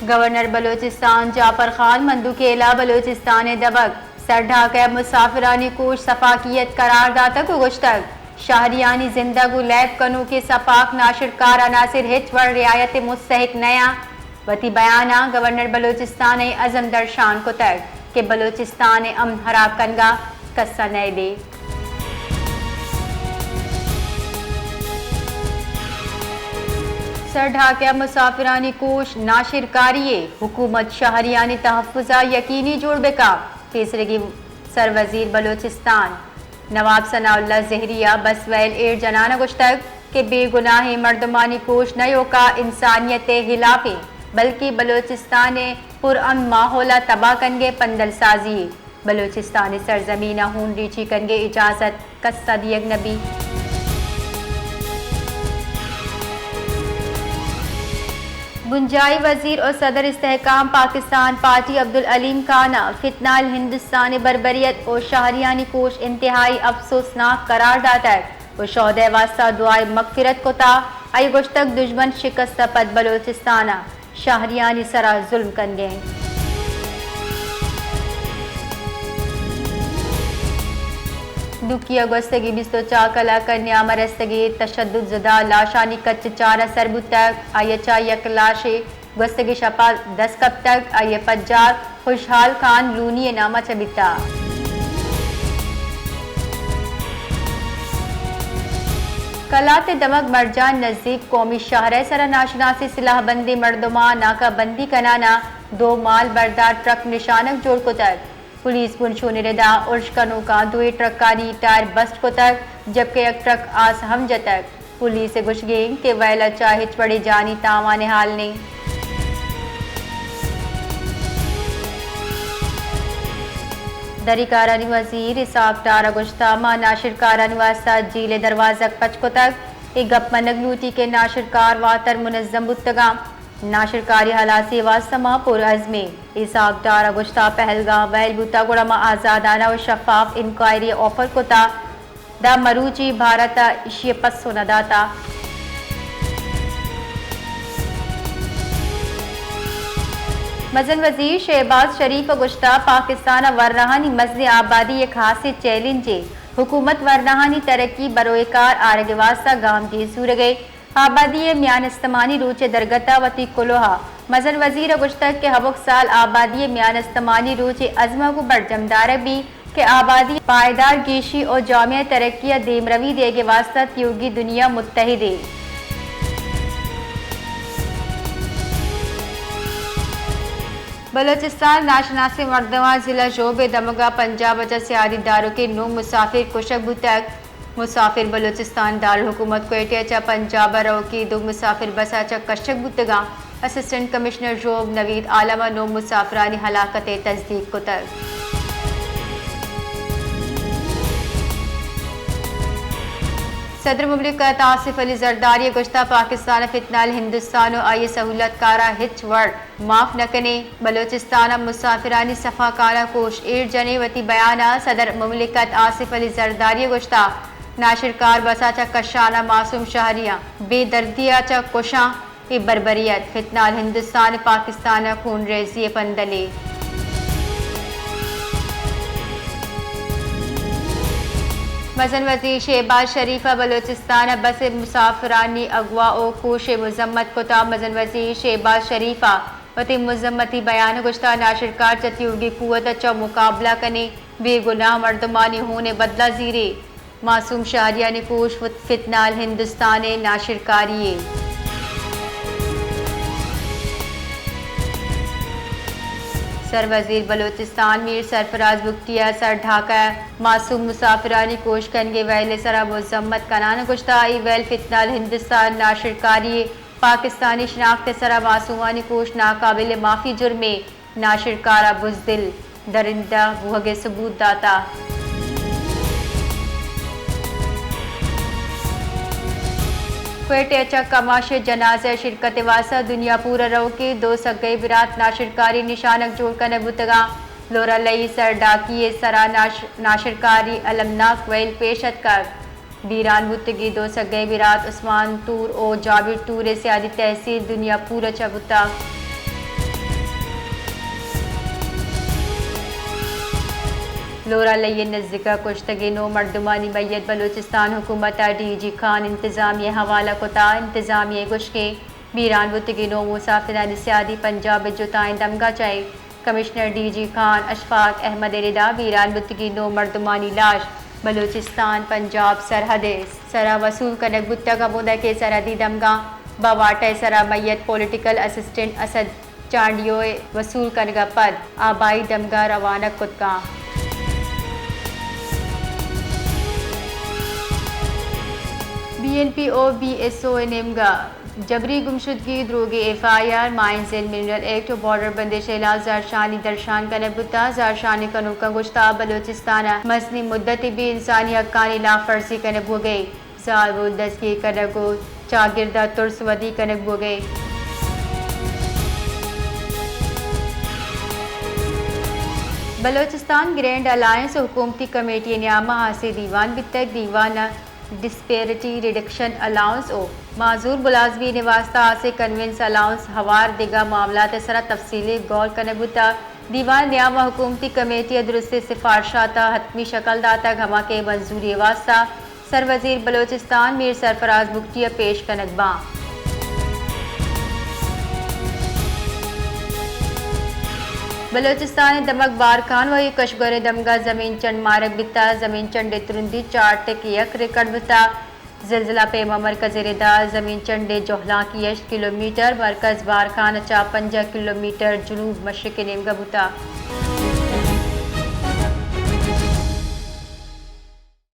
گورنر بلوچستان جعفر خان مندوکیلہ بلوچستان ءِ دبگ سر ڈھاکہ ءَ مسافرانی کوش سفاکیت قرار داتگ ءُ گوشتگ، شہریانی زندگ ءُ لیب کنوکیں سفاک ناشرکار عناصر ہچ وڑ رعایت ءِ مستحق نہ آں۔ وتی بیان ءَ گورنر بلوچستان ءَ عزم درشان کتگ کہ بلوچستان ءِ امن ہراب کنگ ءَ کس ءَ نئیبی۔ سر ڈھاکہ ءَ مسافرانی کوش ناشرکاری ءَ، حکومت شہریانی تحفظ ءَ یقینی جوڑ بکا، پیسرگی سروزیر بلوچستان نواب ثناء اللہ زہری ءَ بس ویل ایر جنان ءَ گوشتگ کہ بے گناہیں مردمانی کوش نہ ایوکا انسانیت ءِ ہلاپ ایں، بلکیں بلوچستان ءِ پر امن ماحول ءَ تباہ کنگ ءِ پندل سازی ایں۔ بلوچستان ءِ سرزمین ءَ ہون ریچی کنگ ءِ اجازت کس ءَ دیگ نہ بیت۔ بنجاہی وزیر ءُ صدر استحکام پاکستان پارٹی عبدالعلیم خان ءَ فتنہ الہندوستان ءِ بربریت ءُ شہریانی کوش انتہائی افسوسناک قرار داتگ ءُ شہداء ءِ واستہ دعائے مغفرت کتا۔ آئی ءَ گوشتگ، دژمن شکست ءَ پد بلوچستان ءَ شہریانی سرا ظلم کنگ ءَ انت۔ دوکی ءَ گوستگیں بیست ءُ چار کلاک ءَ نیام ءَ رستگیں تشدد زدہ لاشانی کچ چار ءَ سر بوتگ۔ آئی ءَ چہ یک لاشے گوستگیں شپ ءَ دست کپتگ۔ آئی ءِ پجار خوشحال خان لونی ءِ نام ءَ چہ بیتگ۔ کلات ءِ دمگ مرجان نزیک قومی شاہراہ ءِ سرا ناشناسیں سلاہ بندیں مردماں ناکہ بندی کنان ءَ دو مال بردار ٹرک نشانگ جوڑ کتگ۔ پولیس بنشون ءِ ردا ارش کنوکاں دوئیں ٹرکانی ٹائر بسٹ کتگ، جبکہ یک ٹرک آس ہم جتگ۔ پولیس ءِ گوشگ انت کہ ویل ءَ چہ ہچ وڑیں جانی تاوان ءِ ہال نہ انت۔ دری کارانی وزیر اسحاق ڈار ءَ گوشتگ، ما ناشرکارانی واستہ جیل ءِ دروازگ پچ کتگ۔ اے گپ منگ لوٹی کہ ناشرکار واتر منظم بوتگاں۔ ناشرکاری ہلاسی ءِ واستہ ما پرعزم ایں۔ اسحاق ڈار ءَ گوشتگ، پہلگام ویل بوتگ، گڑا ما آزادانہ ءُ شفاف انکوائری ءِ آفر کتگ۔ داں مروچی بھارت ءَ ایشی ءِ پسو نہ داتگ۔ مزن وزیر شہباز شریف ءَ گوشتگ، پاکستان ءِ ورناہانی مزنیں آبادی یک ہاسیں چیلنجے، حکومت ورناہانی ترقی بروئے کار آرگ ءِ واستہ گامگیج زورگ ءَ۔ آبادی ءِ میان استمانی روچ ءِ درگت ءَ وتی کلوہ ءَ مزن وزیر ءَ گوشتگ کہ ہمک سال آبادی ءِ میان استمانی روچ ءِ ازم ءَ گوں برجم دارگ بیت کہ آبادی ءِ پائیدار گیشی ءُ جامع ترقی ءَ دیمروی دیگ ءِ واستہ تیوگیں دنیا متحد ایں۔ بلوچستان ءِ ناشناسیں مردماں ضلع ژوب ءِ دمگ ءَ پنجاب ءَ چہ سیادی داروکیں نو مسافر کشگ بوتگ۔ مسافر بلوچستان دارالحکومت کوئٹہ ءَ چہ پنجاب ءَ روکیں دو مسافر بس ءَ چہ کشگ بوتگاں۔ اسسٹنٹ کمشنر ژوب نوید عالم ءَ نو مسافرانی ہلاکت ءِ تصدیق کتگ۔ صدر مملکت آصف علی زرداری ءَ گوشتگ، پاکستان ءَ فتنہ الہندوستان ءُ آئی ءِ سہولت کاراں ہچ وڑ معاف نہ کنیں، بلوچستان ءَ مسافرانی صفا کاراں کوش ایر جنیں۔ وتی بیان ءَ صدر مملکت آصف علی زرداری ءَ گوشتگ، ناشرکار بس ءَ چہ کشان ءَ معصوم شہریاں بے دردی ءَ چہ کشاں، اے بربریت، فتنہ الہندوستان ءُ پاکستان ءِ خون ریزی ءِ پندلے۔ مزن وزیر شہباز شریف ءَ بلوچستان ءَ بس ءِ مسافرانی اغوا ءُ کوش ءِ مذمت کتگ۔ مزن وزیر شہباز شریف ءَ وتی مذمتی بیان ءَ گوشتگ، ناشرکار چہ تیوگیں قوت ءَ چہ مقابلہ کنیں، بے گناہ مردمانی ہون ءِ بدلہ زیریں۔ معصوم شہریانی کوش فتنہ الہندوستان ءِ ناشرکاری یے۔ سروزیر بلوچستان میر سرفراز بگٹی ءَ سر ڈھاکہ ءَ معصوم مسافرانی کوش کنگ ءِ ویل ءِ سرا مذمت کنان ءَ گوشتگ، اے ویل فتنہ الہندوستان ءِ ناشرکاری یے۔ پاکستانی شناخت ءِ سرا معصومانی کوش ناقابل معافی جرمے، ناشرکار ءَ بزدل درندہ بوھگ ءِ ثبوت داتگ۔ کوئٹہ ءَ چہ کماش ءِ جنازہ ءِ شرکت ءِ واستہ دنیا پور ءَ روکیں دو سگئی برات ناشرکاری نشانگ جوڑ کنگ بوتگاں۔ لورا لئی سر ڈاکی ءِ سرا ناش-، ناشرکاری المناک ویل پیش اتکگ۔ بیران بوتگیں دو سگئی برات عثمان تور ءُ جابر تور ءِ سیادی تحصیل دنیا پور ءَ چہ بوتگ۔ لورا لئی ءِ نزیک ءَ کشتگیں نو مردمانی میت بلوچستان حکومت ءَ ڈی جی خان انتظامیہ ءِ حوالہ کت ءُ انتظامیہ ءِ گوشگ اِنت بیران بوتگیں نو مسافرانی سیادی پنجاب ءِ جتائیں دمگاں چہ اِنت۔ کمشنر ڈی جی خان اشفاق احمد ءِ ردا بیران بوتگیں نو مردمانی لاش بلوچستان پنجاب سرحد ءِ سرا وصول کنگ بوتگ، ہمودا کہ سرحدی دمگاں بواٹہ ءِ سرا میت پولیٹیکل اسسٹنٹ اسد چانڈیو ءِ وصول کنگ ءَ پد آبائی دمگاں روانگ کت کنت۔ B N P O B S O ءِ نیمگ ءَ جبری گمشدگی دروگی F I R, mines and mineral act ءُ بارڈر بندش ءِ ہلاپ زہرشانی درشان کنگ بوتگ۔ زہرشانی کنوکاں گوشتگ بلوچستان ءَ مزنیں مدتے بے انسانی حقانی ہلاپ ورزی کنگ بوگ ءَ اِنت۔ زالبول دزگیر کنگ ءُ چاگرد ءَ ترس ودی کنگ بوگ ءَ اِنت۔ بلوچستان گرینڈ الائنس ءُ حکومتی کمیٹی ءِ نیام ءَ ہاسیں دیوان بیتگ۔ دیوان ءَ ڈسپیرٹی ریڈکشن الاؤنس ءُ معذور ملازمین ءِ واستہ ہاسیں کنوینس الاؤنس ہوار دگہ معاملات ءِ سرا تفصیلی گور کنگ بوتگ۔ دیوان ءِ نیام ءَ حکومتی کمیٹی ءَ درستیں سفارشات ءَ حتمی شکل داتگ، ہما کہ منظوری ءِ واستہ سروزیر بلوچستان میر سرفراز بگٹی ءَ پیش کنگ باں۔ بلوچستان ءِ دمگ بارکھان ءُ کشگور ءِ دمگ ءَ زمین چنڈ مارگ بیتگ۔ زمین چنڈ ءِ ترندی چار ٹک یک ریکارڈ بیتگ۔ زلزلہ پیما مرکز ءِ ردا زمین چنڈ ءِ جہلانکی ہشت کلومیٹر، مرکز بارکھان ءَ چہ پنجاہ کلومیٹر جنوب مشرق ءِ نیمگ ءَ بوتگ۔